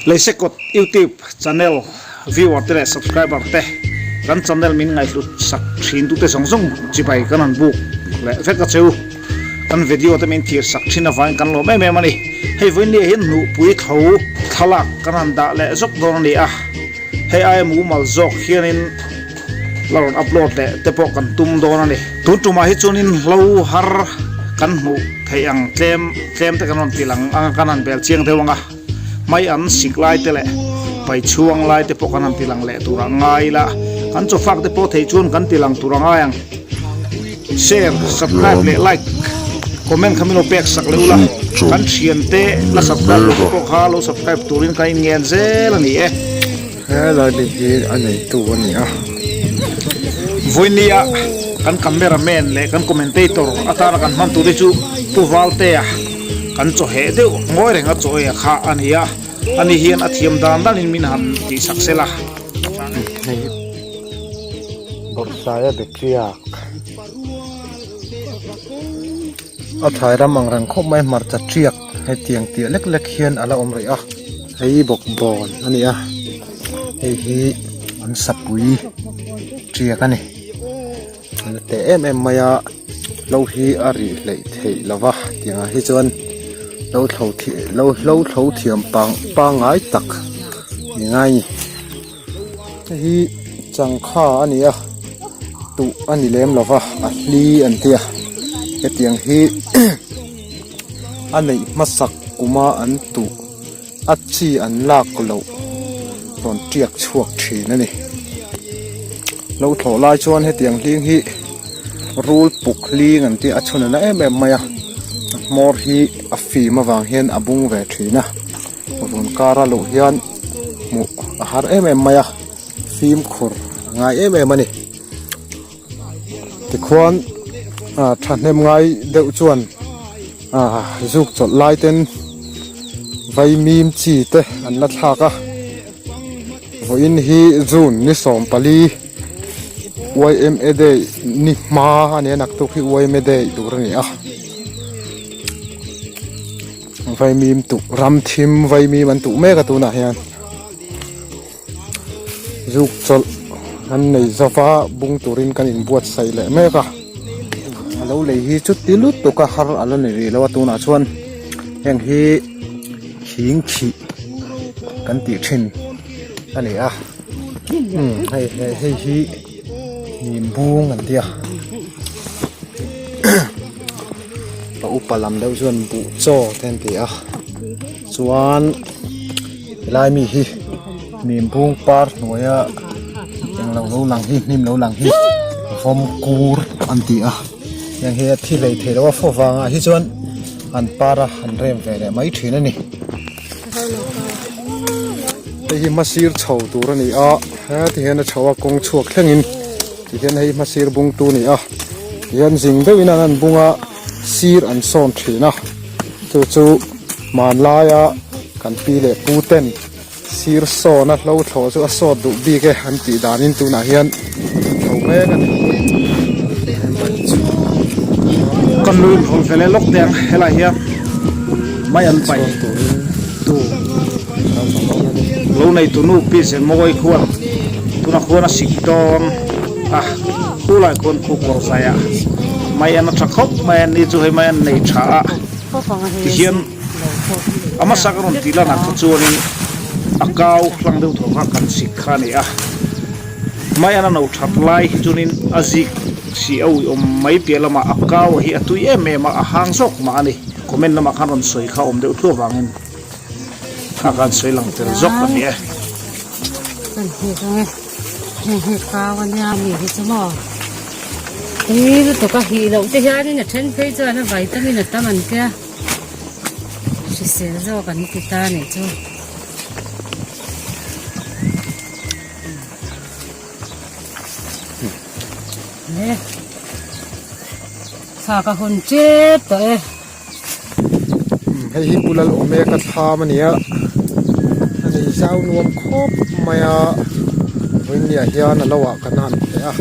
Leisekawt YouTube channel viewer te leh subscriber te kan channel min ngaihhlut sak thin tute zawng zawng chibai kan han buk leh vek a cheu. Kan video te min thir sak thin avangin kan lawm em em a ni. Hei vawiinniah hian hnuhpui tho thlalak kan han dah leh zawk dawn a ni a. Hei aia mumal zawk hianin la rawn upload leh te pawh kan tum dawn a ni. Tun tumah hi chuanin hlo har kan hmuh theih ang tlem tlem te kan rawn ti lang ang a, kan han bel chiang deuh ang a. Mai an sik lai te leh pai chhuang lai te pawh kan han ti lang leh tur a ngai ila, kan chawfak te pawh theih chuan kan ti lang tur a ngai ang. Share, subscribe leh like, comment kha min lo pek sak leh ula, kan thiante la subscribe loh te pawh kha lo subscribe turin kan inngen zel a ni e. Helai bik hi a neitu a ni a. Vawinia kan camera man leh kan commentator atana kan hman tur hi chu Pu Valtea kan chaw heh deuh ngawi reng a chaw ei a kha a ni a, ani hian a thiam dan danin min han tihsak sela. Bawrhsaia Bekriak a thlai ram ang reng khawp mai hmarcha tiak hetiang tih lek lek hian a la awm rih a hei bawk bawn a ni a hei hi an sapui tiak a ni a la teh em em mai a lo hi a rih hleih theih lo va tiang ah hi chuan lo thlo lo hlo thlo thiam pang pangngai tak ni ngai a ni. Hei hi changkha a ni a tuh a ni lem lo va a hli an ti a hetiang hi a neih hmasak kuma an tuh a chi an lak loh rawn tiak chhuak thin a ni lo thlawh lai chuan hetiang hling hi rul puk hling an ti a a chhun a na em em mai a a hmawr hi a fim avang hian a bung ve thin a. Run kara luh hian hmuh a har em em mai a, fimkhur a ngai em em a ni. Tikhuan ah thahnem ngai deuh chuan ah zuk chawlh lai ten vaimim chi te an la thlak a, vawiin hi June ni 14 yma day ni hma a ni a, naktuk hi yma day tur a ni a. Vaimim tuh ram thim vaimim an tuh mek a tunah hian zuk chawlh an nei zova bung turin kan inbuatsaih leh mek a a lo lei hi chuti lutuk a har a la ni rih lo a tunah chuan heng hi thing khih kan tih thin a ni a hei hei hi nim bung an ti a. A upa lam deuh chuan buh chaw te an ti a chuan helai mi hi nimbung par hnuaia englo lo lang hi hnim lo lang hi vawm kur an ti a heng hi a thi hlei thei lo a fawh vangah hi chuan an par a an rem ve leh mai thin a ni hei hi hmasir chho tur a ni a heti hian a chho a kawng chhuak thlengin. Tihian hei hmasir bungtu a ni a, tihian zing deuhin an han bung a, sir an sawn thin a, chu chu hmanlaia kan pi leh pu ten sir sawn a hlo thlawh chu a sawt duh bik e an tih danin tunah hian an tho mek a ni. Kan lui inhawl ve leh lawk teh ang helai hian mai an paih tu lo nei tu nu pi Zemawi khuan tuna khuan a sik dawn a khulai khuan khu kawr zai a mai an a tha khawp mai a ni chu hei mai an nei tha a tihian a hmasa ka rawn tih lanah kha chuanin a kau hlang deuh thaw kha kan sik kha a ni a mai an a no that lai hi chuanin a zik si a uiawm mai piah lamah a kau hi a tui em em a a hang zawk mah a ni comment lamah khan rawn sawi kha awm deuh thluah vangin. Kha khan sawi lang tel zawk a ni e. Kan hi chu nge heng hi kau a nia mi hi chu maw tui lutuk a hih loh te hianin a then phei chuan a vitamin a tam an tia hrisel zawk an ti ta a nih chu. Thla ka hun tep tawh e. Hei hi Pu Lalawmeka thlam a ni a, a nei zau nuam khawp mai a, vawiinniah hian a lo ah kan han hleh a.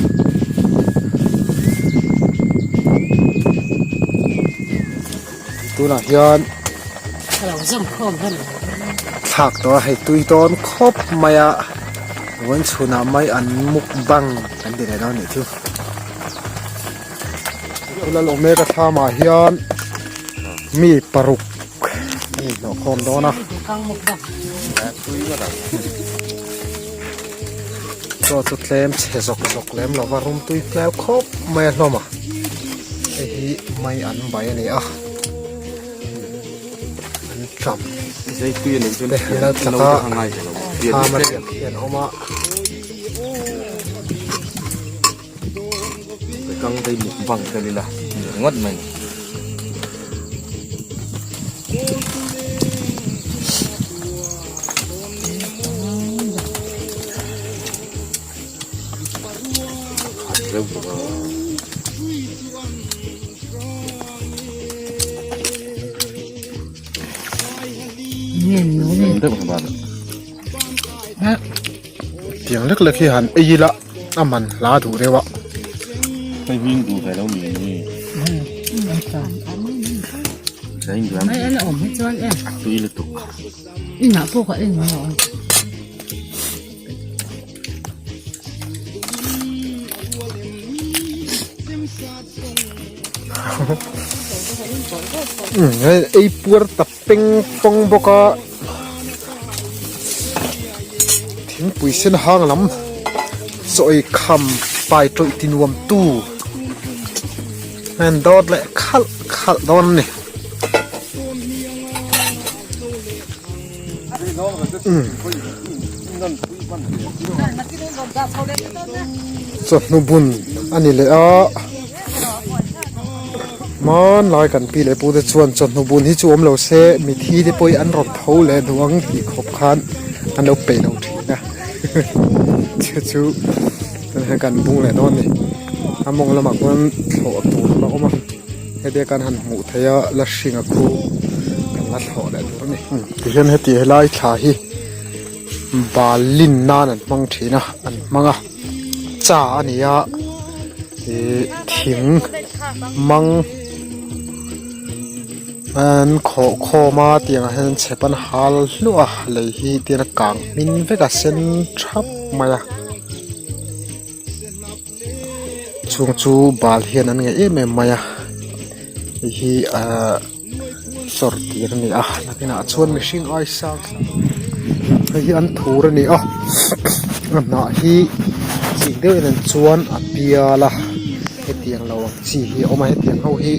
Tunah hian. thlak tawh a hei tui dawn khawp mai a vawiin chhunah mai an mukbang kan ti leh dawn a nih chu. Lal Omega thlamah hian mi paruk an inhnawhkhawm dawn a. Chaw chu tlem chhe zawk zawk lem lova rum tui hmel khawp mai a hlawm a hei hi mai an bai a ni a an ṭam te an la tlak a thlam a riak hi an awm a. Tiang lek lek hi han ei ila a man hla duh deuh a. Hei ei puar ta peng pawng bawk a thingpui sen hang lam chaw ei kham pai tawih ti nuam tu an dawt leh khalh khalh dawn a ni. Chawhnu bun a ni leh a hmanlai kan pi leh pu te chuan chawhnu bun hi chu awm lo se mithi te pawh hi an rawn tho leh duh ang tih khawp khan an lo peih lo thin a chu chu tunah kan bung leh dawn a ni a mawng lamah khuan thlawh tur a la awm a. Hetia kan han hmuh theih a la hring a khu kan la thlawh leh tur a ni. Tihian heti helai thla hi bal lin nan an hmang thin a an hmang a cha a ni a ih thing mang an khawh khawm a tiang ah hian chhep an hal hluah a lei hi tihian a kang hmin vek a sen thap mai a. Chung chu bal hian an ngaih em em mai a hei hi ahh chawr tir a ni a nakinah chuan mihring ai sang hei hi an thur a ni a a hnah hi chik deuh en chuan a bial a hetiang lo ang chi hi a awm a hetiang ho hi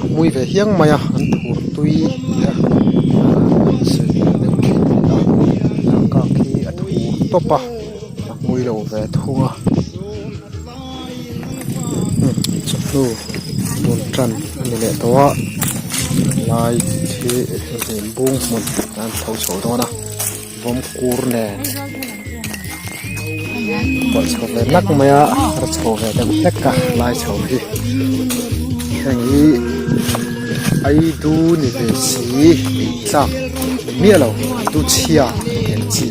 a hmui ve hiang mai a an thur tui tih a sawi deuh thin a ni a a kak hi a thur tawp a. A hmui lo ve thung a chawhnu bul tan a ni leh tawh a lai khi bung hmun an chho chho dawn a vawm kur nen pawlh chho ve nak mai a a chho ve deuh hlek a lai chho hi heng hi aidu ni ve si tlak ni miah lo aidu chhia tih ang chi.